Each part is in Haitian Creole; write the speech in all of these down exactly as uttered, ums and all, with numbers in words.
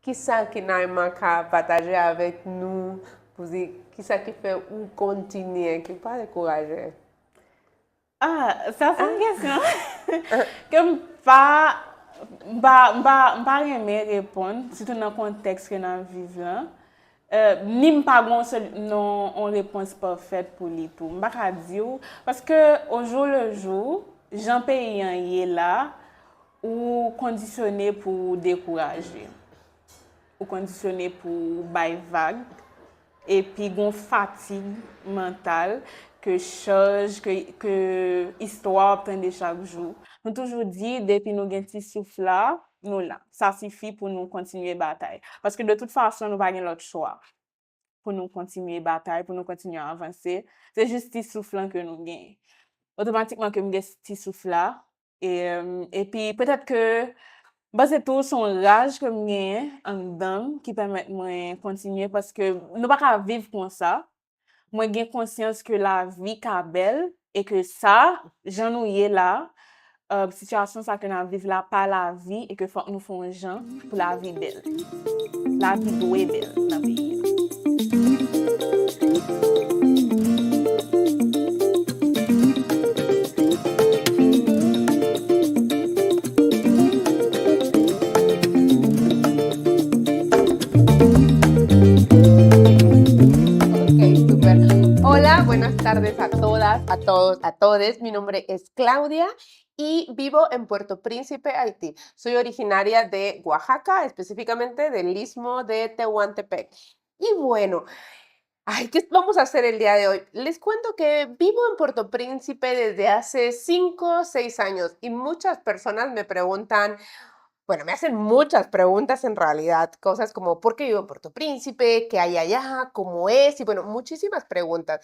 Kisa ki Naima ka pataje avèk nou pou di kisa ki fè ou kontinye, ki pa dekouraje? Ah, sa se yon kesyon ke m pa m pa m pa m pa renmen reponn, sitou nan kontèks ke n ap viv lan. Euh, ni m pa gen yon sèl non yon repons pafèt pou li tou. M pa ka di w, paske au jour le jour, jan peyi an ye la, ou kondisyone pou w dekouraje. Ou kondisyone pou w bay vag. Epi gon fatig mantal ke chaj, ke, ke istwa w ap tande chak jou. Nou toujou di, depi nou gen ti souf la, nou la. Sa sifi pou nou kontinye batay. Paske de tout fason, nou pa gen lòt chwa pou nou kontinye batay, pou nou kontinye avanse. Se jis ti souf lan ke nou genyen. Otomatikman ke m gen ti souf la, e, epi petèt ke m panse tou se yon raj ke m genyen anndan m ki pèmèt mwen kontinye, paske nou pa ka viv konsa. Mwen gen konsyans ke lavi ka bèl e ke sa, jan nou ye la, euh, sitiyasyon sa ke n ap viv la pa lavi e ke fòk nou fè yon jan pou lavi bèl. Lavi dwe bèl nan peyi a. Ok, super. Hola, buenas tardes a todas, a todos, a todes. Mi nombre es Claudia y vivo en Puerto Príncipe, Haití. Soy originaria de Oaxaca, específicamente del istmo de Tehuantepec. Y bueno, ay, ¿qué vamos a hacer el día de hoy? Les cuento que vivo en Puerto Príncipe desde hace cinco o seis años y muchas personas me preguntan, bueno, me hacen muchas preguntas en realidad, cosas como ¿por qué vivo en Puerto Príncipe? ¿Qué hay allá? ¿Cómo es? Y bueno, muchísimas preguntas.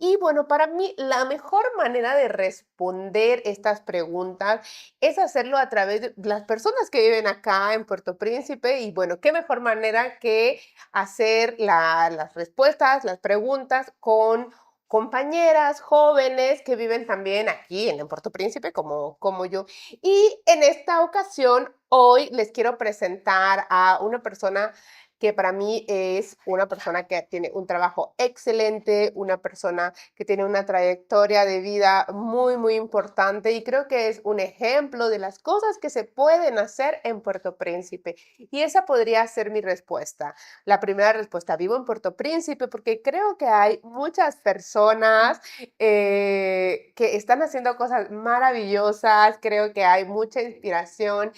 Y bueno, para mí la mejor manera de responder estas preguntas es hacerlo a través de las personas que viven acá en Puerto Príncipe. Y bueno, qué mejor manera que hacer la, las respuestas, las preguntas con compañeras jóvenes que viven también aquí en Puerto Príncipe, como, como yo. Y en esta ocasión, hoy les quiero presentar a una persona que para mí es una persona que tiene un trabajo excelente, una persona que tiene una trayectoria de vida muy, muy importante y creo que es un ejemplo de las cosas que se pueden hacer en Puerto Príncipe. Y esa podría ser mi respuesta. La primera respuesta, vivo en Puerto Príncipe porque creo que hay muchas personas eh, que están haciendo cosas maravillosas, creo que hay mucha inspiración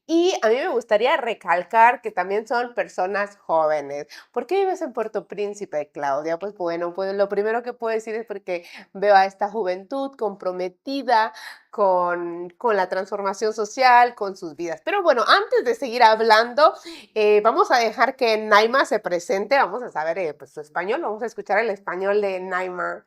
y a mí me gustaría recalcar que también son personas jóvenes. ¿Por qué vives en Puerto Príncipe, Claudia? Pues bueno, pues lo primero que puedo decir es porque veo a esta juventud comprometida con, con la transformación social, con sus vidas. Pero bueno, antes de seguir hablando, eh, vamos a dejar que Naima se presente, vamos a saber eh, pues, su español, vamos a escuchar el español de Naima.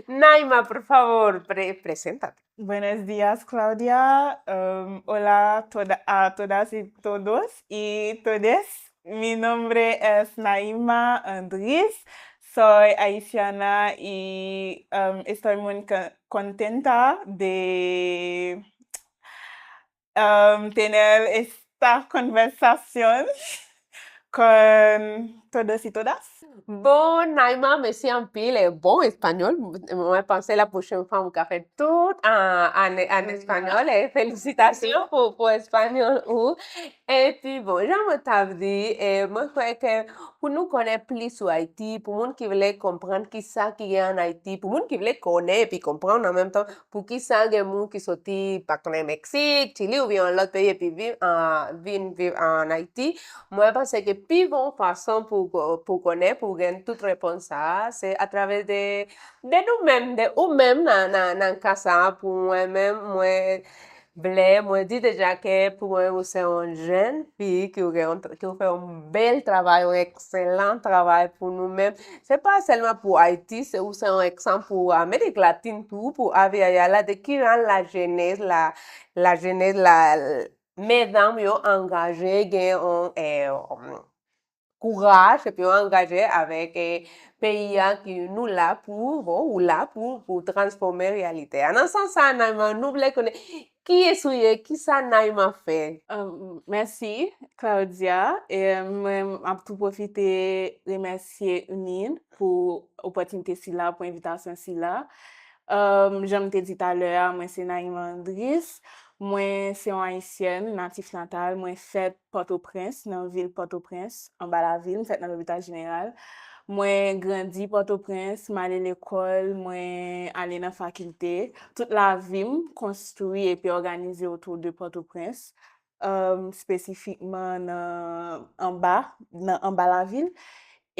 Naima, por favor, pre- preséntate. Buenos días, Claudia. Um, hola toda, a todas y todos y todes. Mi nombre es Naima Andris. Soy haitiana y um, estoy muy con- contenta de um, tener esta conversación con todos y todas. Bon, Naima, mèsi anpil. E bon espanyòl, mwen panse la pwochèn fwa ou ka fè tout an, an, an espanyòl. E felisitasyon pou, pou espanyòl ou. Epi bon, jan mwen t ap di, e, mwen kwè ke pou nou konnen plis sou Ayiti, pou moun ki vle konprann kisa ki gen an Ayiti, pou moun ki vle konnen epi konprann an menm tan, poukisa gen moun ki soti, pa konnen, Meksik, Chili oubyen yon lòt peyi epi viv an, vin viv an Ayiti, mwen panse ke pi bon fason pou, pou konnen, pou gen tout repons sa a, se atravè de, de nou menm, de ou menm nan, nan, nan ka sa a. Pou mwen menm, mwen vle, mwen di deja ke pou mwen ou se yon jèn fi ki ou gen yon, ki ou fè yon bèl travay, yon ekselan travay pou nou menm. Se pa sèlman pou Ayiti, se ou se yon egzanp pou Amerik Latin tou, pou Avya Yala, de kijan lajenès, la, lajenès, la, medam yo angaje, gen yon, eh, kouraj epi w angaje avèk eh, peyi a ki nou la pou, bon, ou la pou, pou transfòme reyalite a. Nan sans sa, Naima, nou vle konnen kiyès ou ye, kisa Naima fè? Mèsi, Claudia. E mwen, m ap tou pwofite remèsye UNIN pou opòtinite sila, pou envitasyon sila. Jan m te di talè a, mwen se Naima Andris. Mwen se yon Ayisyèn natif natal. Mwen fèt Pòtoprens, nan vil Pòtoprens, anba lavil. M fèt nan Lopital Jeneral. Mwen grandi Pòtoprens, m ale lekòl, mwen ale nan fakilte. Tout lavi m konstwi epi òganize otou de Pòtoprens, spesifikman nan anba, nan anba lavil.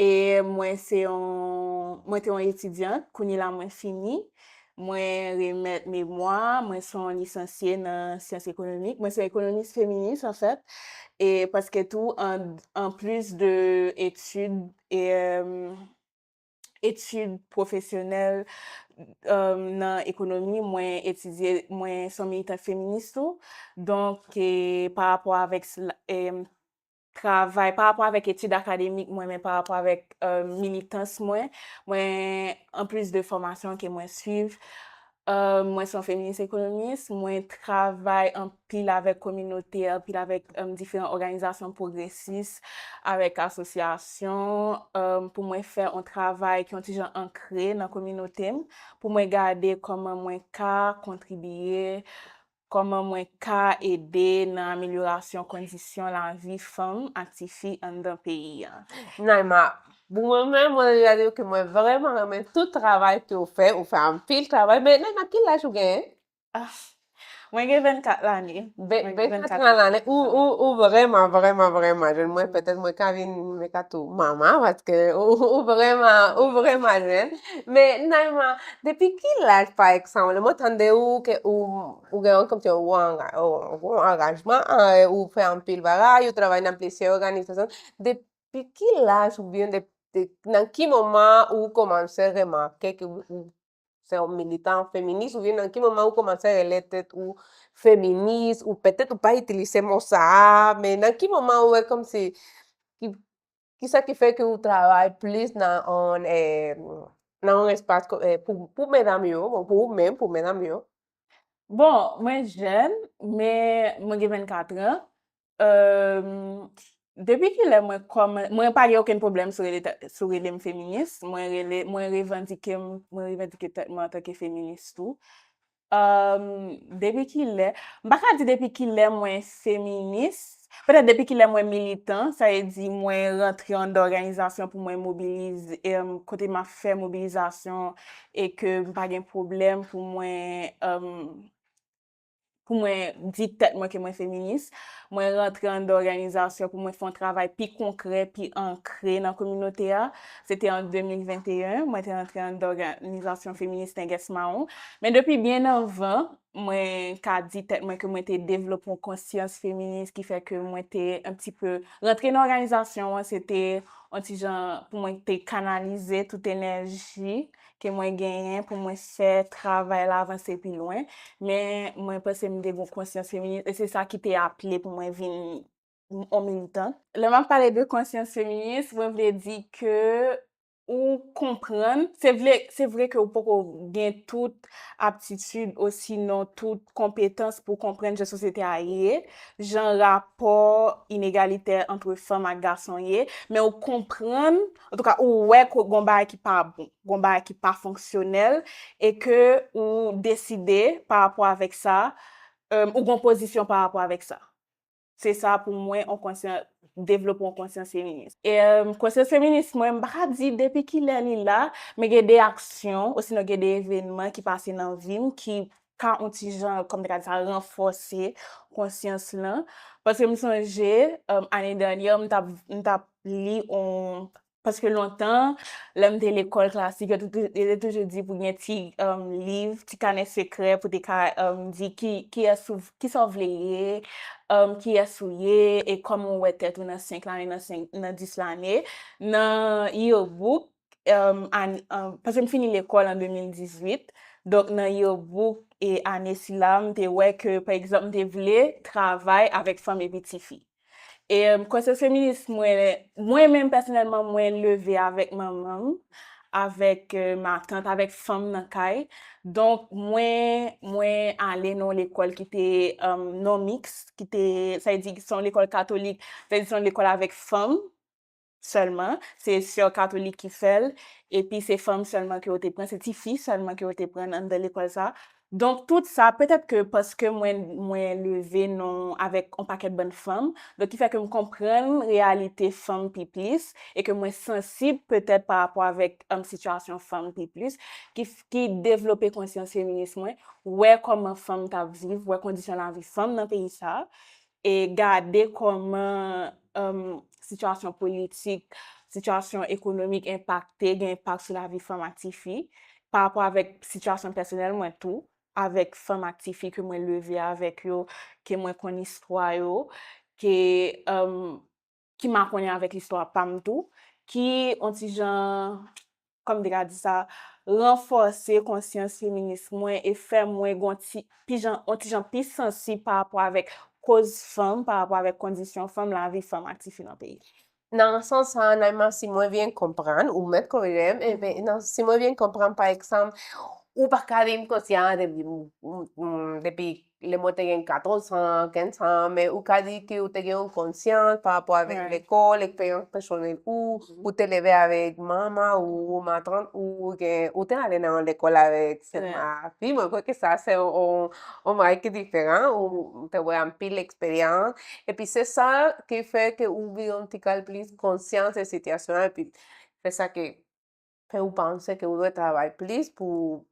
E mwen se yon, mwen te yon etidyant, kounye la mwen fini. Mwen remèt memwa, mwen se yon lisansye nan syans ekonomik. Mwen se yon ekonomis feminis, anfèt. E paske tou, an, anplis de etid, e, etid pwofesyonèl nan ekonomi, mwen etidye, mwen se yon militant feminis tou. Donk, e, pa rapò avèk travay, pa rapò avèk etid akademik mwen, men pa rapò avèk militans mwen, mwen, anplis de fòmasyon ke mwen swiv, mwen se yon feminis ekonomis, mwen travay anpil avèk kominote, anpil avèk diferan òganizasyon pwogresis, avèk asosyasyon, pou mwen fè yon travay ki yon ti jan ankre nan kominote m, pou mwen gade kòman mwen ka kontribiye, kòman mwen ka ede nan amelyorasyon kondisyon lavi fanm ak tifi anndan peyi a. Naima, pou mwen menm, mwen deja di ke mwen vrèman renmen tout travay ke w fè, ou fè anpil travay, men Naima, ki laj ou genyen? Mwen gen vennkat lane. Vennkat lane. Ou, ou, ou vrèman, vrèman, vrèman jèn. Mwen, petèt, mwen ka vin, mwen ka tou manman, paske ou, ou vrèman, ou vrèman jèn. Men, Naima, depi ki laj, pa egzanp, lè mwen tande ou, ke ou, ou gen yon, kòmsi, ou anga-, ou, ou angajman, ou fè anpil bagay, ou travay nan plizyè òganizasyon. Depi ki laj oubyen de, de, nan ki moman ou kòmanse remake ke ou, ou se yon militan feminis, oubyen nan ki moman ou kòmanse rele tèt ou feminis, ou petèt ou pa itilize mo sa a, men nan ki moman ou wè kòmsi, ki, kisa ki fè ke ou travay plis nan yon, eh, nan yon espas ko-, eh, pou, pou medam yo, bon, pou ou menm, pou medam yo? Bon, mwen jèn, men mwen gen vennkat an. Depi kilè mwen kòman-, mwen pa gen okenn pwoblèm si w rele tè-, si w rele m feminis, mwen rele, mwen revandike m, mwen revandike tèt mwen antanke feminis tou. Depi kilè, m pa ka di depi kilè mwen feminis, petèt depi kilè mwen militan, sa vle di mwen rantre anndan òganizasyon pou mwen mobilize, kote m ap fè mobilizasyon e ke m pa gen pwoblèm pou mwen, pou mwen di tèt mwen ke mwen feminis. Mwen rantre anndan òganizasyon pou mwen fè yon travay pi konkrè, pi ankre nan kominote a. Se te an de mil venteyen, mwen te rantre anndan òganizasyon feminis Nègès Mawon. Men depi byen anvan, mwen ka di tèt mwen ke mwen te devlope yon konsyans feminis ki fè ke mwen te un petit peu rantre nan òganizasyon an, se te yon ti jan pou mwen te kanalize tout enèji ke mwen genyen pou mwen fè travay la avanse pi lwen. Men mwen panse m te gen yon konsyans feminis e se sa ki te aple pou mwen vin yon militant. Lè m ap pale de konsyans feminis, mwen vle di ke ou konprann, se vle, se vre ke ou poko gen tout aptitid osinon tout konpetans pou konprann jan sosyete a ye, jan rapò inegalite ant fanm ak gason ye, men ou konprann, antouka, ou wè ke gon bagay ki pa bon, gon bagay ki pa fonksyonèl, e ke ou deside pa rapò avèk sa, ou gon pozisyon pa rapò avèk sa. Se sa pou mwen, on konsyans, devlope yon konsyans feminis. E konsyans feminis mwen, m pa ka di depi kilè li la, men gen de aksyon, osinon gen de evènman ki pase nan vi m ki ka on ti jan, kòm te ka di sa, ranfòse konsyans lan. Paske m sonje, ane dènyè, m t ap, m t ap li on, paske lontan, lè m te lekòl klasik, yo te toujou di pou gen ti liv, ti kanè sekrè pou te ka di ki, kiyès ou, kisa w vle ye, kiyès ou ye, e kòman w wè tèt ou nan senk lane, nan senk, nan dis lane. Nan yearbook, paske m fini lekòl an de mil dizuit, donk nan yearbook e ane sila, m te wè ke, pa egzanp, m te vle travay avèk fanm epi tifi. E konsyans feminis mwen, mwen menm pèsonèlman, mwen leve avèk manman m, avèk matant, avèk fanm nan kay. Donk, mwen, mwen ale nan yon lekòl ki te non miks, ki te, sa vle di, se yon lekòl katolik, sa vle di se yon lekòl avèk fanm sèlman, se sè katolik ki fè l, epi se fanm sèlman ke yo te pran, se tifi sèlman ke yo te pran anndan lekòl sa. Donk, tout sa, petèt ke paske mwen, mwen leve non avèk yon pakèt bann fanm, donk ki fè ke m konprann reyalite fanm pi plis, e ke mwen sansib petèt pa rapò avèk um, sitiyasyon fanm pi plis, ki, ki devlope konsyans feminis mwen, wè kòman fanm t ap viv, wè kondisyon lavi fanm nan peyi sa, e gade kòman um, sitiyasyon politik, sitiyasyon ekonomik enpakte, gen enpak sou lavi fanm ak tifi, pa rapò avèk sitiyasyon pèsonèl mwen tou, avèk fanm ak tifi ke mwen leve avèk yo, ke mwen konn istwa yo, ke um, ki makonnen avèk istwa pa m tou, ki on ti jan, kòm m te ka di sa, ranfòse konsyans feminis mwen e fè mwen gon ti, pi jan, on ti jan pi sansib pa rapò avèk koz fanm, pa rapò avèk kondisyon fanm, lavi fanm ak tifi nan peyi. Nan sans sa, Naima, si mwen byen konprann, ou mèt korije m, e ben, nan, si mwen byen konprann, pa egzanp, ou pa ka di m konsa depi, depi lè mwen te gen katòz an, kenz an, men ou ka di ke ou te gen yon konsyans pa rapò avèk lekòl, eksperyans pèsonèl ou, ou te leve avèk manman ou, matant ou, ou gen, ou te ale nan yon lekòl avèk sèlman fi. Mwen kwè ke sa se yon, yon bagay ki diferan, ou te wè anpil eksperyans. Epi se sa ki fè ke ou vin yon ti kal plis konsyans de sitiyasyon an, epi fè sa ke fè ou panse ke ou dwe travay plis pou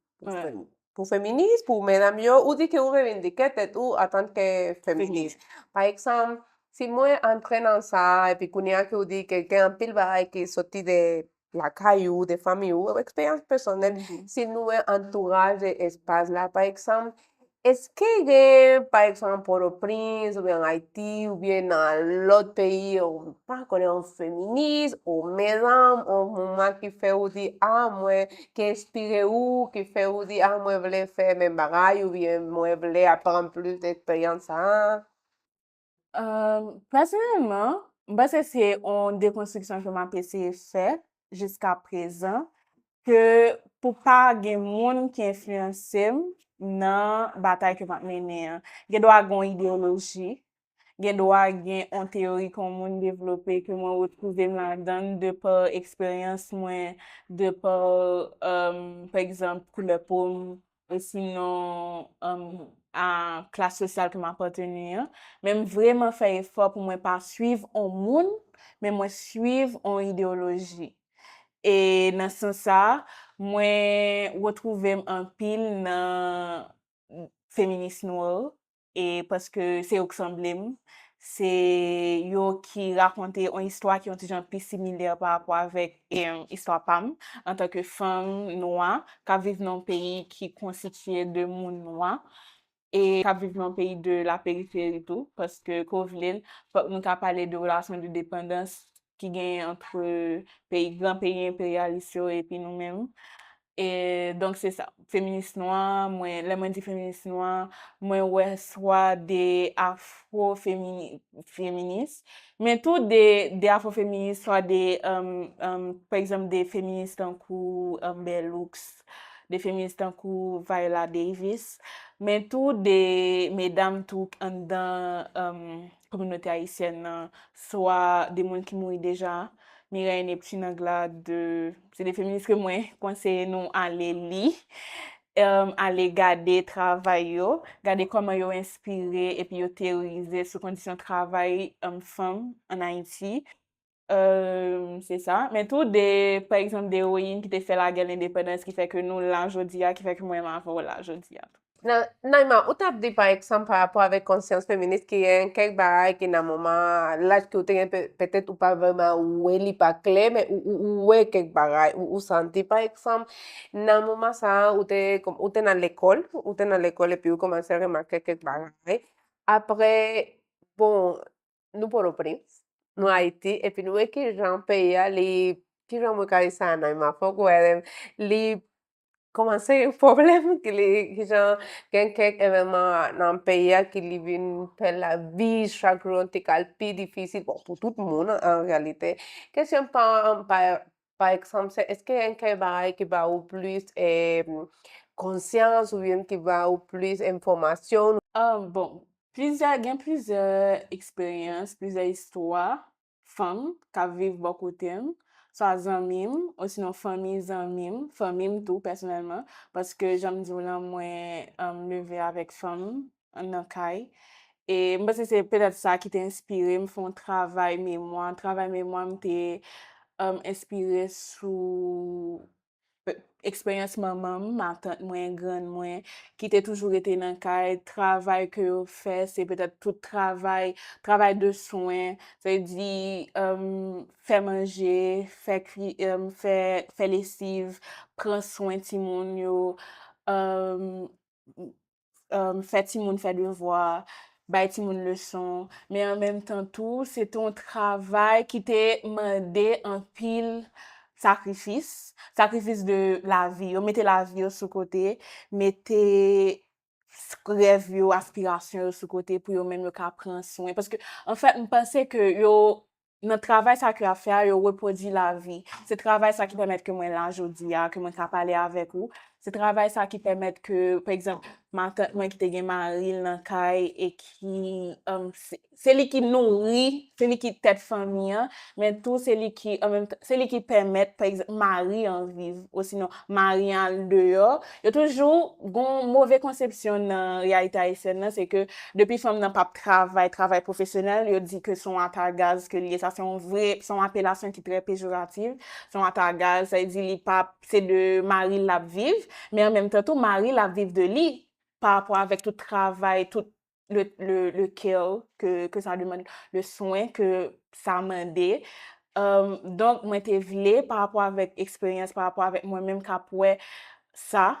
pou feminis, pou medam yo, ou di ke ou revendike tèt ou antanke feminis. Pa egzanp, si mwen antre nan sa, epi kounye a ke ou di ke gen anpil bagay ki soti de lakay ou, de fanmi ou, eksperyans pèsonèl, si nou wè antouraj e espas la, pa egzanp, èske gen, pa egzanp, Pòtoprens, oubyen Ayiti, oubyen nan lòt peyi, ou pa konnen, yon feminis, ou medam, ou manman ki fè ou di, a, mwen, ki enspire ou, ki fè ou di, a, mwen vle fè menm bagay, oubyen mwen vle aprann plis de eksperyans sa a? Pèsonèlman, m panse se yon dekonstriksyon ke m ap eseye fè jiska prezan, ke pou pa gen moun ki enfliyanse m nan batay ke m ap mennen an. Gen dwa gen yon ideyoloji, gen dwa gen yon teyori ke yon moun devlope ke mwen retwouve m ladan l de pa eksperyans mwen, de pa, pa egzanp, koulè po m, osinon a klas sosyal ke m apateni an, men m vrèman fè efò pou mwen pa swiv on moun, men mwen swiv on ideyoloji. E nan sans sa, mwen retwouve m anpil nan feminis nwa, e paske se yo k sanble m, se yo ki rakonte yon istwa ki yon ti jan pi similè pa rapò avèk istwa pa m, antanke fanm nwa k ap viv nan yon peyi ki konstitiye de moun nwa, e k ap viv nan yon peyi de la periferi tou, paske, ke w vle l, fòk nou ka pale de relasyon de depandans ki genyen ant peyi, gran peyi enperyalis yo epi nou menm. E donk se sa, feminis nwa, mwen, lè mwen di feminis nwa, mwen wè swa de afwofeminis, men tou de, de afwofeminis, swa de, pa egzanp, de feminis tankou Bell Hooks, de feminis tankou Viola Davis, men tou de medam tou anndan kominote ayisyèn nan, swa de moun ki mouri deja, Mireille Neptune Anglade, se de feminis ke mwen konseye nou ale li, ale gade travay yo, gade kòman yo enspire epi yo teyorize sou kondisyon travay fanm ann Ayiti. Se sa. Men tou de, pa egzanp, de ewoyin ki te fè lagè lendepandans, ki fè ke nou la jodi a, ki fè ke mwen menm avè w la jodi a tou. Nan, Naima, ou t ap di, pa egzanp, pa rapò avèk konsyans feminis, ki gen kèk bagay ki nan moman, laj ke ou te gen, pe-, petèt ou pa vrèman wè li pa klè, men ou, ou, ou wè kèk bagay, ou, ou santi, pa egzanp, nan moman sa a, ou te, ou te nan lekòl, ou te nan lekòl epi ou kòmanse remake kèk bagay. Apre, bon, nou Pòtoprens, nou Ayiti, epi nou wè kijan peyi a, li, kijan mwen ka di sa, Naima, fòk ou wè, li kòmanse gen pwoblèm, ki li, ki jan gen kèk evènman nan peyi a ki li vin fè lavi chak jou an te ka al pi difisil, bon, pou tout moun an reyalite. Kesyon pa, pa, pa egzanp, se èske gen kèk bagay ki ba ou plis, eh, konsyans oubyen ki ba ou plis enfòmasyon? Ah, bon, plizyè, gen plizyè eksperyans, plizyè istwa fanm k ap viv bò kote m, swa zanmi m, osinon fanmi zanmi m, fanmi m tou pèsonèlman, paske jan m di w lan, mwen, um, leve avèk fanm nan kay. E m panse se petèt sa ki te enspire m fè yon travay memwa. Travay memwa m te, um, enspire sou eksperyans manman m, matant mwen, grann mwen, ki te toujou rete nan kay, travay ke yo fè, se petèt tout travay, travay de swen, sa vle di, um, fè manje, fè kwi, um, fè, fè lesiv, pran swen timoun yo, um, um, fè timoun fè devwa, bay timoun leson, men an menm tan tou, se te yon travay ki te mande anpil sakrifis, sakrifis de lavi. Yo mete lavi yo sou kote, mete s-, rèv yo, aspirasyon yo sou kote pou yo menm yo ka pran swen. Paske, anfèt, m panse ke yo, nan travay sa ke y ap fè a, yo repwodui lavi. Se travay sa ki pèmèt ke mwen la jodi a, ke mwen ka pale avèk ou. Se travay sa ki pèmèt ke, pa egzanp, matant mwen ki te gen mari l nan kay e ki, um, se, se li ki nouri, se li ki tèt fanmi an, men tou se li ki, an menm tan, se li ki pèmèt, pa egzanp, mari an viv, osinon mari an al deyò. Yo toujou gon move konsepsyon nan reyalite ayisyèn nan, se ke depi fanm nan p ap travay, travay pwofesyonèl, yo di ke se yon atagaz ke li ye. Sa se yon vre, se yon apelasyon ki trè pejoratif. Se yon atagaz, sa vle di li p ap, se de mari l l ap viv, men an menm tan tou, mari l ap viv de li, pa rapò avèk tout travay, tout le, le, le care ke, ke sa demande, le soin ke sa mande. Um, donk, mwen te vle, pa rapò avèk eksperyans, pa rapò avèk mwen menm k ap wè sa,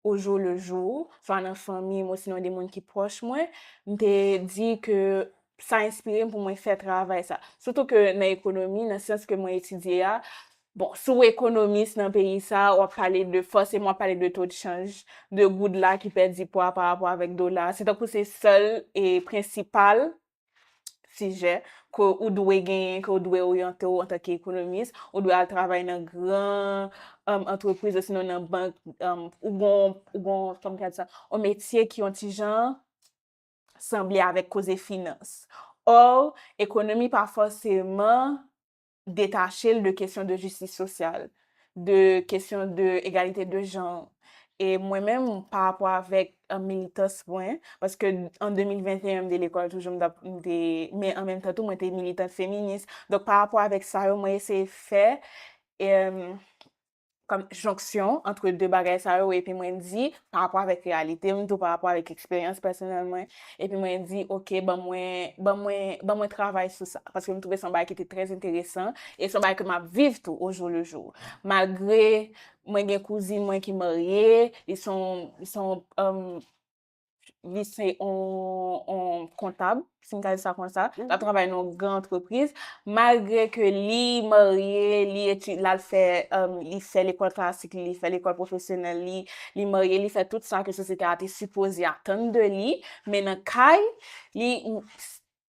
au jour le jour, swa nan fanmi m, osinon de moun ki pwòch mwen, m te di ke sa enspire m pou mwen fè travay sa. Sitou ke nan ekonomi, nan syans ke mwen etidye a, bon, si w ekonomis nan peyi sa, w ap pale de, fòseman w ap pale de to de chanj, de goud la ki pèdi pwa pa rapò avèk dola. Se tankou se sèl e prensipal sijè ke ou dwe genyen, ke ou dwe oryante w antanke ekonomis, ou dwe al travay nan gran, um, antrepriz, osinon nan bank, um, ou gon, ou gon, kòman ka di sa, yon metye ki yon ti jan sanble avèk koze finans. Or, ekonomi pa fòseman detache l de kesyon de jistis sosyal, de kesyon de egalite de jan. E mwen menm, pa rapò avèk, euh, militans mwen, paske an de mil venteyen, m te lekòl toujou, m t ap, m te, men an menm tan tou, mwen te militant feminis. Donk, pa rapò avèk sa yo, mwen eseye fè, em, kòm jonksyon ant de bagay sa yo, epi mwen di, pa rapò avèk reyalite m tou, pa rapò avèk eksperyans pèsonèl mwen, epi mwen di, oke, ban mwen, ban mwen, ban mwen travay sou sa, paske m twouve se yon bagay ki te trè enteresan, e se yon bagay ke m ap viv tou, au jour le jour. Malgre mwen gen kouzin mwen ki marye, li se yon, li se yon, um, li se yon, yon kontab, si m ka di sa konsa, l ap travay nan yon gran antrepriz, malgre ke li marye, li eti-, l al fè, um, li fè lekòl klasik li, li fè lekòl pwofesyonèl li, li marye, li fè tout sa ke sosyete a te sipoze atann de li, men nan kay, li,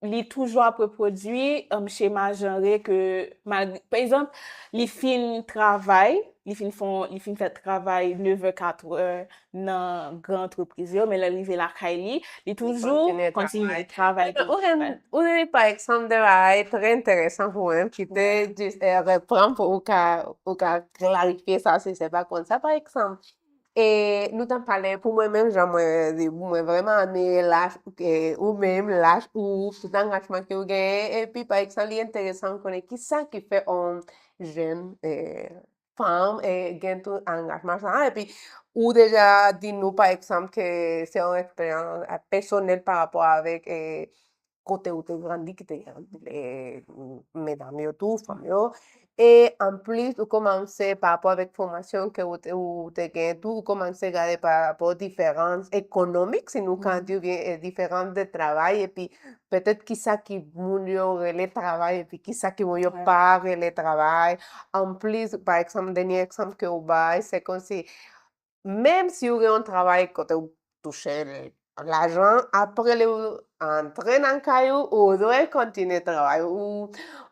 li toujou ap repwodui, um, chema janre ke, malgre, pa egzanp, li fin travay, li fin fè, li fin fè travay nèf è, kat è nan gran antrepriz yo, men lè l rive lakay li, li toujou kontinye travay. Ou gen, ou gen, pa egzanp, de bagay trè enteresan pou mwen, ki te jis, eh, reprann pou ou ka, ou ka klarifye sa, si se pa konn sa, pa egzanp. E nou t ap pale, pou mwen menm, jan mwen di, mwen vrèman renmen lach, eh, ou menm, lach ou, tout angajman ke ou genyen, epi, pa egzanp, li enteresan konnen kisa ki fè yon jèn, eh, fanm, eh, gen tout angajman sa, epi ou deja di nou, pa egzanp, ke se yon eksperyans, eh, pèsonèl pa rapò avèk, eh, kote ou te grandi, ki te gen anpil, eh, medam yo tou, fanm yo. E anplis, ou kòmanse pa rapò avèk fòmasyon ke ou te, ou te gen tou, ou kòmanse gade pa rapò diferans ekonomik, si nou ka di, oubyen, eh, diferans de travay, epi petèt kisa ki moun yo rele travay, epi kisa ki moun yo pa rele travay. Anplis, pa egzanp, dènye egzanp ke ou bay, se kòmsi menm si ou gen yon travay kote ou touche lajan, apre lè ou antre nan kay ou, ou dwe kontinye travay. Ou,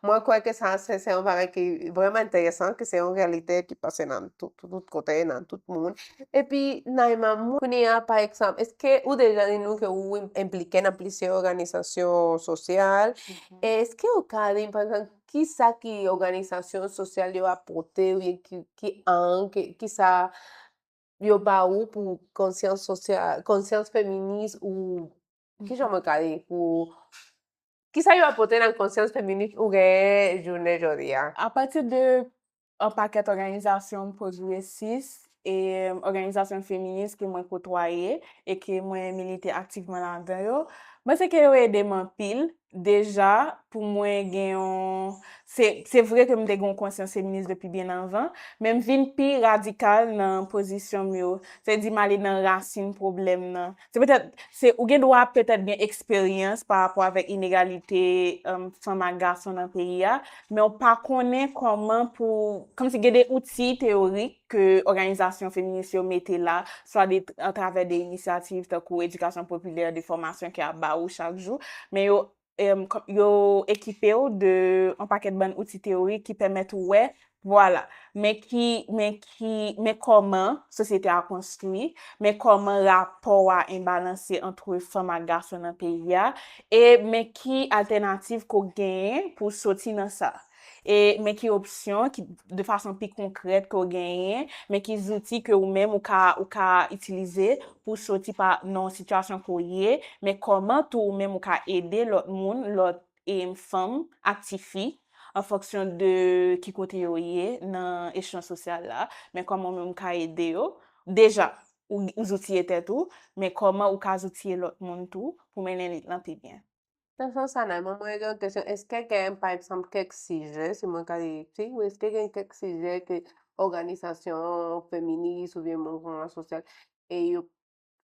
mwen kwè ke sa, se, se yon bagay ki vrèman enteresan, ke se yon reyalite ki pase nan tout, tout, tout kote, nan tout moun. Epi, Naima, mwen, kounye a, pa egzanp, èske ou deja di nou ke ou enplike nan plizyè òganizasyon sosyal? E èske ou ka di, pa egzanp, ki sa ki òganizasyon sosyal yo ap pote, oubyen ki, ki ang, ki, ki sa yo ba ou pou konsyans sosyal, konsyans feminis ou, kijan mwen ka di, pou, ki sa yo ap pote nan konsyans feminis ou genyen jounen jodi a? Apati de yon pakèt òganizasyon pwogresis e òganizasyon feminis ke mwen kotwaye e ke mwen milite aktivman ladan yo, mwen se ke yo ede m anpil. Deja, pou mwen gen yon, se, se vre ke m te gen yon konsyans feminis depi byen anvan, men m vin pi radikal nan pozisyon m yo. Se di m ale nan rasin pwoblèm nan. Se petèt, se, ou gen dwa petèt gen eksperyans pa rapò avèk inegalite, um, fanm ak gason nan peyi a, men w pa konnen kòman pou, kòmsi gen de outi teyorik ke òganizasyon feminis yo mete la, swa de, atravè de inisyativ tankou edikasyon popilè, de fòmasyon ke y ap ba ou chak jou, men yo, em, kò-, yo ekipe w de yon pakèt bann outi teyorik ki pèmèt ou wè, vwala, men ki, men ki, men kòman sosyete a konstwi, men kòman rapò a enbalanse ant fanm ak gason nan peyi a, e men ki altènativ ke w genyen pou w soti nan sa. E men ki opsyon ki, de fason pi konkrèt ke w genyen, men ki zouti ke ou menm ou ka, ou ka itilize pou w soti pa, nan yon sitiyasyon ke w ye, men kòman tou ou menm ou ka ede lòt moun, lòt, e, fanm ak tifi, an fonksyon de ki kote yo ye nan echelon sosyal la, men kòman ou menm ou ka ede yo. Deja, ou, ou zoutiye tèt ou, men kòman ou ka zoutiye lòt moun tou pou mennen lit lan pi byen. Nan sans sa, Naima, mwen gen yon kesyon. Èske gen, pa egzanp, kèk sijè, si mwen ka di, si, wi, èske gen kèk sijè ke òganizasyon feminis oubyen mouvman sosyal, e yo,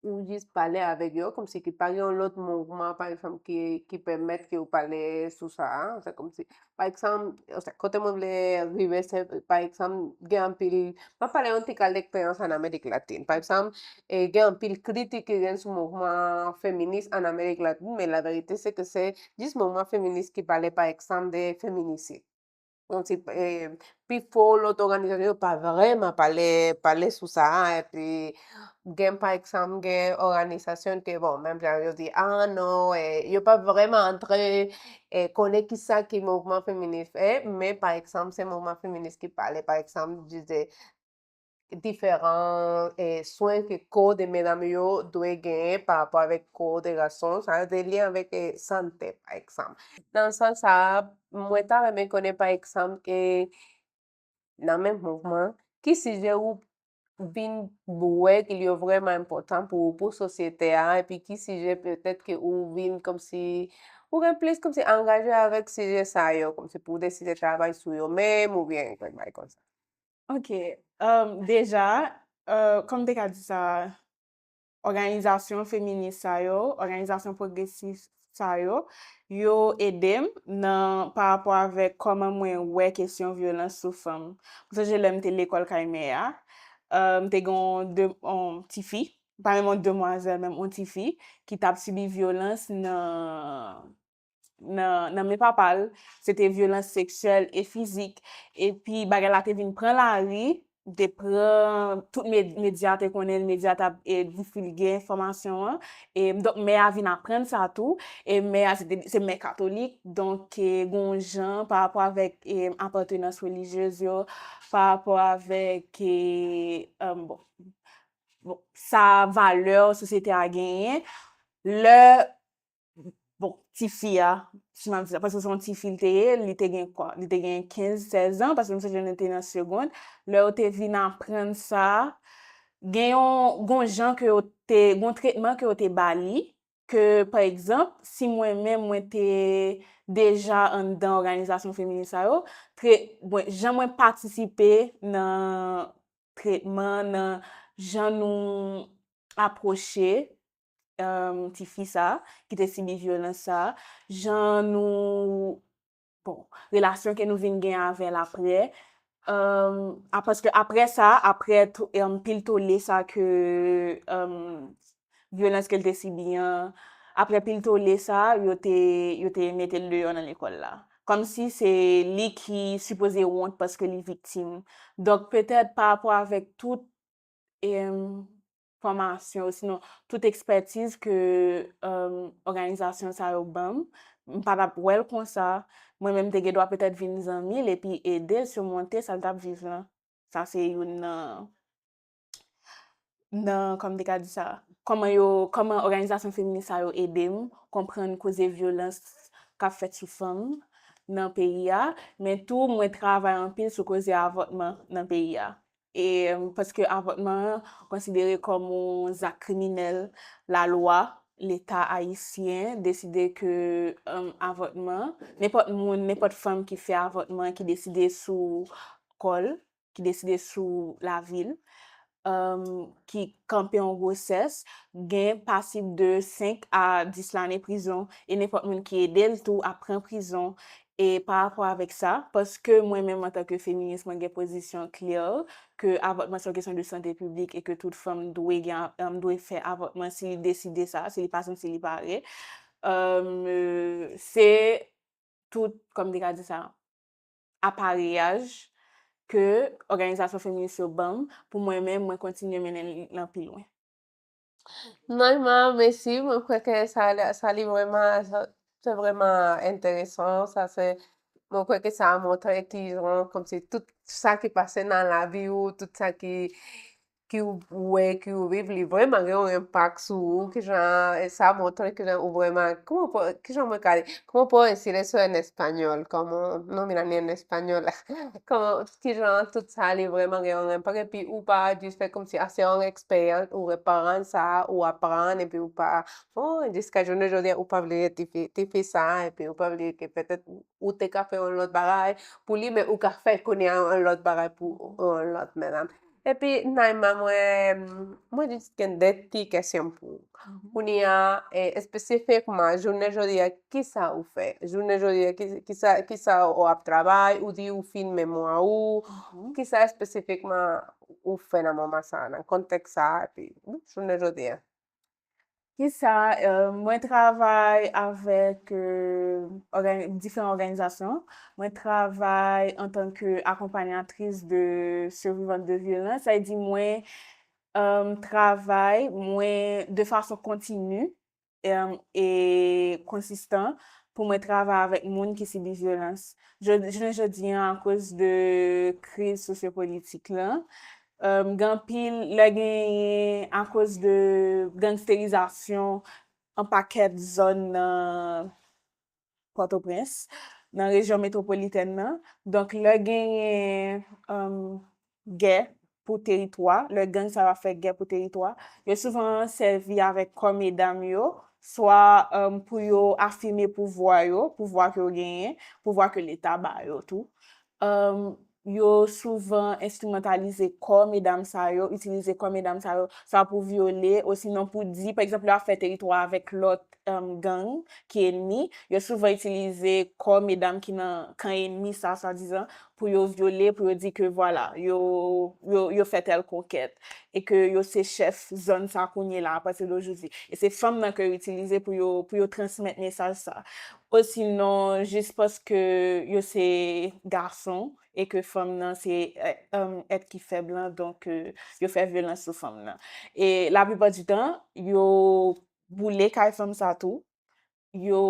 ou jis pale avèk yo, kòmsi ki pa gen yon lòt mouvman, pa egzanp, ki, ki pèmèt ke ou pale sou sa a? Se kòmsi, pa egzanp, kote mwen vle rive, se, pa egzanp, gen anpil, m ap pale yon ti kal de eksperyans ann Amerik Latin. Pa egzanp, e gen anpil kritik ki gen sou mouvman feminis ann Amerik Latin, men laverite se ke se jis mouvman feminis ki pale, pa egzanp, de feminisid. Kòmsi, e, pifò lòt òganizasyon yo pa vrèman pale, pale sou sa a, epi gen, pa egzanp, gen òganizasyon ke, bon, menm jan yo di, ah, non, e, yo pa vrèman antre, e, konnen ki sa ki mouvman feminis fè, men, pa egzanp, se mouvman feminis ki pale, pa egzanp, di de diferan, e, swen ke kò de medam yo dwe genyen pa rapò avèk kò de gason, sa yo te lye avèk, e, sante, pa egzanp. Nan sans sa a, mwen ta renmen konnen, pa egzanp, e, nan menm mouvman, ki sijè ou vin wè ke yo vrèman enpòtan pou, pou sosyete a, epi ki sijè petèt ke ou vin kòmsi, ou gen plis kòmsi angaje avèk sijè sa yo, kòmsi pou w deside travay sou yo menm, oubyen kèk bagay konsa? Ok. Um, deja, uh, kòm m te ka di sa, òganizasyon feminis sa yo, òganizasyon pwogresis sa yo, yo ede m nan, pa rapò avèk kòman mwen wè kesyon vyolans sou fanm. M sonje lè m te lekòl kay mè a, uh, m te gen yon de-, yon tifi, pa menm yon demwazèl, menm yon tifi, ki t ap sibi vyolans nan, nan, nan men papa l, se te vyolans seksyèl e fizik. Epi bagay la te vin pran lari, te pran tout med-, medya te konnen l, medya t ap, e, difilge enfòmasyon an. E, donk, mè a vin aprann sa tou. E mè a, se te, se mè katolik. Donk, e, gen yon jan pa rapò avèk, e, apatnans relijyez yo, pa rapò avèk, e, e, bon, bon, sa valè sosyete a genyen. Lè bon, tifi a, si m ap di sa, paske se yon tifi l te ye, li te gen kwa? Li te gen kenz, sèz an, paske m sonje nou te nan segond. Lè yo te vin aprann sa, gen yon, gen yon jan ke yo te, gen yon tretman ke yo te ba li, ke, pa egzanp, si mwen menm, mwen te deja anndan òganizasyon feminis sa yo, tre-, mwen, jan mwen patisipe nan tretman, nan jan nou apwoche, um, tifi sa a ki te sibi vyolans sa a, jan nou, bon, relasyon ke nou vin gen avè l apre, Um, a, paske apre sa, apre to- anpil tole sa ke um, vyolans ke l te sibi an, apre pil tole sa, yo te, yo te mete l deyò nan lekòl la. Kòmsi se li ki sipoze wont paske li viktim. Donk, petèt pa rapò avèk tout em, fòmasyon, osinon tout ekspètiz ke em, òganizasyon sa yo ban m, m pa t ap wè l konsa. Mwen menm, m te gen dwa petèt vin zanmi l epi ede l simonte sa l t ap viv lan. Sa se youn nan nan, kòman m te ka di sa, kòman yo, kòman òganizasyon feminis sa yo ede m konprann koze vyolans k ap fèt sou fanm nan peyi a, men tou mwen travay anpil sou koze avòtman nan peyi a. E paske avòtman an konsidere kòm yon zak kriminèl, lalwa, Leta ayisyen deside ke um, avòtman, nenpòt moun, nenpòt fanm ki fè avòtman, ki deside sou kò l, ki deside sou lavi l, um, ki kanpe yon gwosès, gen pasib de senk a dis lane prizon, e nenpòt moun ki ede l tou ap pran prizon. E pa rapò avèk sa, paske mwen menm antanke feminis, mwen gen pozisyon klè ke avòtman se yon kesyon de sante piblik e ke tout fanm dwe gen, um, dwe fè avòtman si li deside sa, si li pa santi li pare. Um, se tout, kòman m te ka di sa, apareyaj ke òganizasyon feminis yo ban m pou mwen menm, mwen kontinye mennen l nan pi lwen. Naima, mèsi. Mwen kwè ke sa, sa li vrèman, se vrèman enteresan. Sa se, mwen kwè ke sa montre kijan, kòmsi tout sa ki pase nan lavi ou, tout sa ki ki w wè, ki w viv, li vrèman gen yon enpak sou ou, kijan, e sa montre kijan ou vrèman, kòman pou, kijan mwen ka di, kòman puedo decir eso en español, como no mira ni en español, kòman, kijan tout sa li vrèman gen yon enpak, epi ou pa jis fè kòmsi, a, se yon eksperyans, ou reprann sa, ou aprann, epi ou pa, bon, jiska jounen jodi a, ou pa vle tifi, tifi sa, epi ou pa vle ke petèt ou te ka fè yon lòt bagay pou li, men ou ka fè kounye a yon lòt bagay pou yon lòt medam. Epi Naima, mwen, mwen jis gen de ti kesyon pou ou. Kounye a, e, espesifikman, jounen jodi a, kisa ou fè? Jounen jodi a, ki, kisa, kisa ou ap travay? Ou di ou fin memwa ou. Kisa espesifikman ou fè nan moman sa, nan kontèks sa, epi jounen jodi a? Kisa, eh, mwen travay avèk eh, ògani- diferan òganizasyon. Mwen travay antanke akonpanyatris de sivivant de vyolans. Sa vle di mwen eh, travay mwen de fason kontini eh, e konsistan pou mwen travay avèk moun ki sibi vyolans. Jodi, jounen jodi an, akoz de kriz sosyopolitik lan, eh, gen anpil lè genyen akoz de gangsterizasyon an pakèt zòn nan Pòtoprens, nan rejyon metwopolitèn nan. Donk, lè genyen eh, gè pou teritwa, lè gang sa yo ap fè gè pou teritwa, yo souvan sèvi avèk kò medam yo, swa eh, pou yo afime pouvwa yo, pouvwa ke yo genyen, pouvwa ke Leta ba yo tou. Eh, yo souvan enstrimantalize kò medam sa yo, itilize kò medam sa yo, swa pou vyole, osinon pou di, pa egzanp, lè yo ap fè teritwa avèk lòt eh, gang ki enmi, yo souvan itilize kò medam ki nan kan enmi sa, swadizan, pou yo vyole, pou yo di ke, vwala, yo, yo, yo fè tèl konkèt, e ke yo se chèf zòn sa kounye la, apati de jodi. E se fanm nan ke yo itilize pou yo, pou yo transmèt mesaj sa. Osinon, jis paske yo se gason, e ke fanm nan se eh, eh, èt ki fèb lan, donk eh, yo fè vyolans sou fanm nan. E laplipa di tan, yo boule kay fanm sa tou. Yo,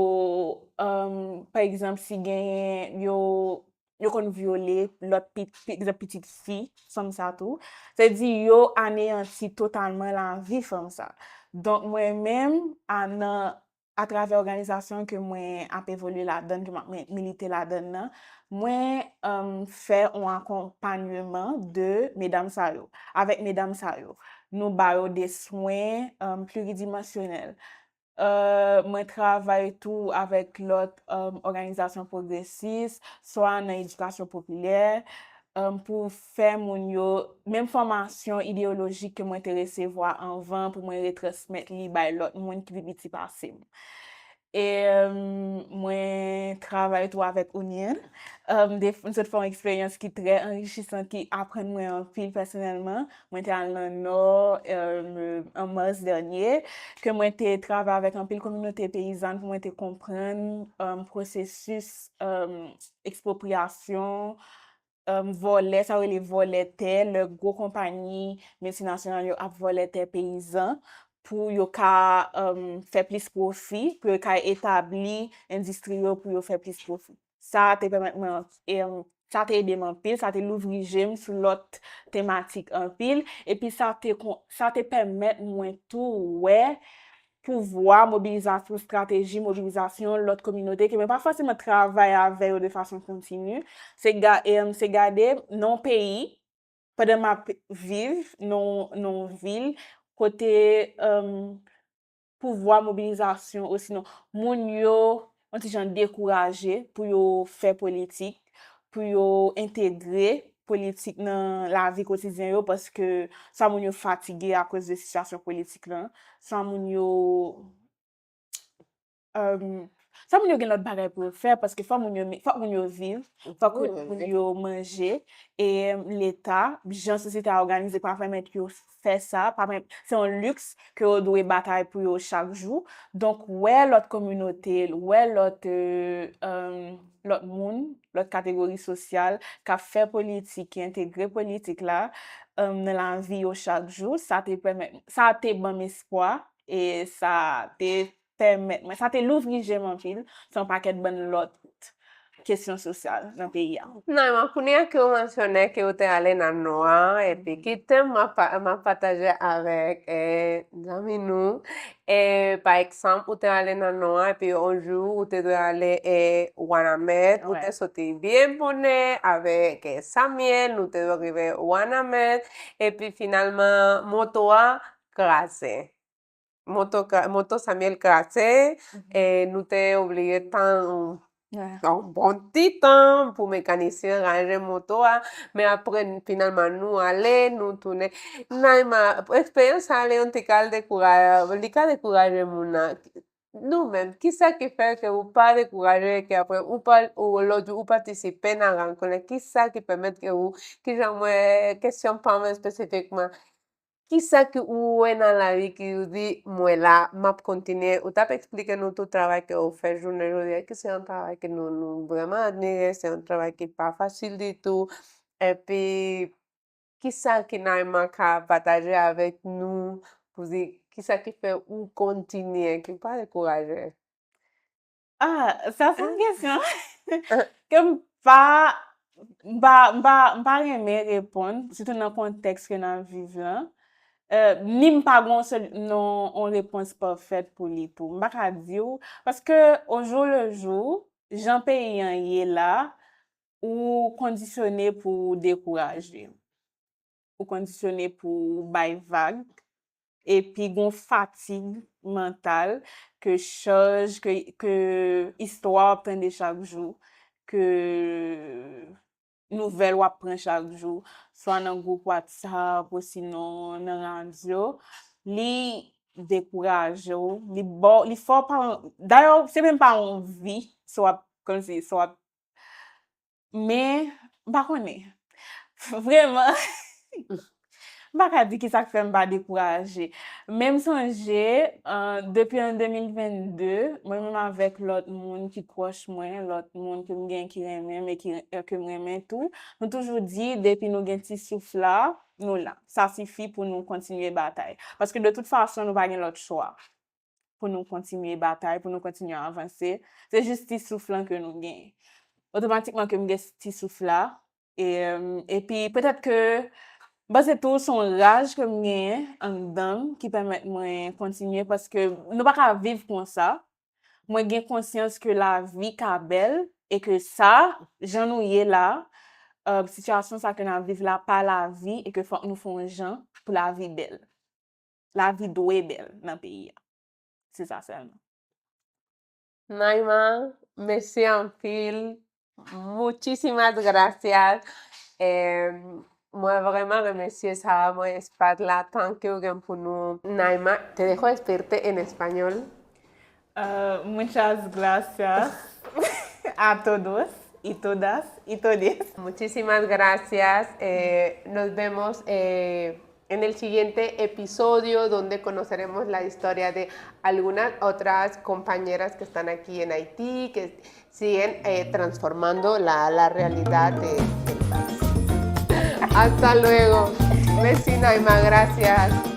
eh, pa egzanp, si genyen, yo, yo konn vyole lòt, pi- pa egzanp, pitit fi fanm sa tou. Sa vle di, yo aneyanti totalman lavi fanm sa. Donk, mwen menm, a, nan atravè òganizasyon ke mwen ap evolye ladan, ke m ap mi- milite ladan nan, mwen eh, fè yon akonpanyman de medam sa yo, avèk medam sa yo. Nou ba yo de swen eh, pliridimansyonèl. Eh, mwen travay tou avèk lòt eh, òganizasyon pwogresis, swa nan edikasyon popilè, eh, pou fè moun yo, menm fòmasyon ideyolojik ke mwen te resevwa anvan, pou mwen retransmèt li bay lòt moun ki pi piti pase m. E mwen travay tou avèk Union. M sot fè yon eksperyans ki trè anrichisan, ki aprann mwen anpil pèsonèlman. Mwen te al nan Nò an mas dènye, ke mwen te travay avèk anpil kominote peyizàn pou mwen te konprann pwosesis ekspropriyasyon, vòlè, sa yo rele vòlè tè, lè gwo konpayi miltinasyonal yo ap vòlè tè peyizan pou yo ka fè plis pwofi, pou yo ka etabli endistri yo pou yo fè plis pwofi. Sa te pèmèt mwen, sa te ede m anpil, sa te louvri je m sou lòt tematik anpil, epi sa te, sa te pèmèt mwen tou wè pouvwa mobilizasyon, estrateji mobilizasyon lòt kominote ke mwen pa fòseman travay avè yo de fason kontini. Se ga, se gade nan yon peyi, pandan m ap viv nan yon vil kote pouvwa mobilizasyon, osinon moun yo yon ti jan dekouraje pou yo fè politik, pou yo entegre politik nan lavi kotidyen yo, paske swa moun yo fatige akoz de sitiyasyon politik lan, swa moun yo, swa moun yo gen lòt bagay pou yo fè, paske fòk moun yo, fòk moun yo viv, fòk moun yo manje, e Leta, jan sosyete a òganize, pa pèmèt yo fè sa, pa pèmèt, se yon liks ke yo dwe batay pou yo chak jou. Donk, wè lòt kominote, wè lòt, lòt moun, lòt kategori sosyal k ap fè politik, ki entegre politik la nan lavi yo chak jou, sa te pèmèt, sa te ban m espwa, e sa te pèmèt mwen, sa te louvri je m anpil sou yon pakèt bann lòt kesyon sosyal nan peyi a. Naima, kounye a ke w mansyonnen ke w te ale nan Nò a, epi ki tèm m ap, m ap pataje avèk zanmi nou, e pa egzanp, ou te ale nan Nò a, epi yon jou, ou te dwe ale e Wanament, ou te soti byen bonè avèk Samuel, nou te dwe rive Wanament, epi finalman, moto a kraze. Moto, moto Samuel kraze, e nou te oblije tann yon bon ti tan pou mekanisyen ranje moto a, men apre, finalman, nou ale, nou tounen. Naima, eksperyans sa ale yon ti kal dekourajan, li ka dekouraje moun nan. Nou menm, kisa ki fè ke ou pa dekouraje, ke apre ou pa, ou lòt jou ou patisipe nan rankont la, kisa ki pèmèt ke ou, kijan mwen, kesyon pa mwen espesifikman, kisa ke ou wè nan lavi ki ou di, mwen la, m ap kontinye? Ou t ap eksplike nou tout travay ke ou fè jounen jodi a, ki se yon travay ke nou, nou vrèman admire, se yon travay ki pa fasil ditou. Epi, kisa ke Naima ka pataje avèk nou pou di, kisa ki fè ou kontinye, ki pa dekouraje? Ah, sa se yon kesyon ke m pa, m pa, m pa, m pa renmen reponn, sitou nan kontèks ke n ap viv lan. Ni m pa gen yon sèl, non, yon repons pafèt pou li tou. M pa ka di w, paske au jour le jour, jan peyi an ye la, ou kondisyone pou w dekouraje. Ou kondisyone pou w bay vag. Epi gon fatig mantal ke chaj, ke, ke istwa w ap tande chak jou, ke nouvèl w ap pran chak jou, swa nan gwoup WhatsApp, osinon nan radyo, li dekouraje w, li ba w, li fè w pa, dayè, se menm pa yon vi, sa w ap, kòmsi, sa w ap Men, m pa konnen. Vrèman, m pa ka di ki sa k fè m pa dekouraje. Men m sonje, depi an de mil vennde, mwen menm avèk lòt moun ki pwòch mwen, lòt moun ke m gen ki renmen m e ki, ke m renmen tou, nou toujou di, depi nou gen ti souf la, nou la. Sa sifi pou nou kontinye batay. Paske de tout fason, nou pa gen lòt chwa pou nou kontinye batay, pou nou kontinye avanse. Se jis ti souf lan ke nou genyen. Otomatikman ke m gen ti souf la, e, epi petèt ke, m panse tou se yon raj ke m genyen anndan m ki pèmèt mwen kontinye, paske nou pa ka viv konsa. Mwen gen konsyans ke lavi ka bèl e ke sa, jan nou ye la, sitiyasyon sa ke n ap viv la, pa lavi e ke fòk nou fè yon jan pou lavi bèl. Lavi dwe bèl nan peyi a. Se sa sèlman. Naima, mèsi anpil. Muchísimas gracias. Em, mwen vrèman remèsye sa, mwen espas la, tan ke w gen pou nou. Naima, te dejo decirte en español. Uh, muchas gracias a todos y todas y todes. Muchísimas gracias. Eh, nos vemos eh, en el siguiente episodio donde conoceremos la historia de algunas otras compañeras que están aquí en Haití, que siguen eh, transformando la, la realidad de, del país. Hasta luego. Merci Naima, gracias.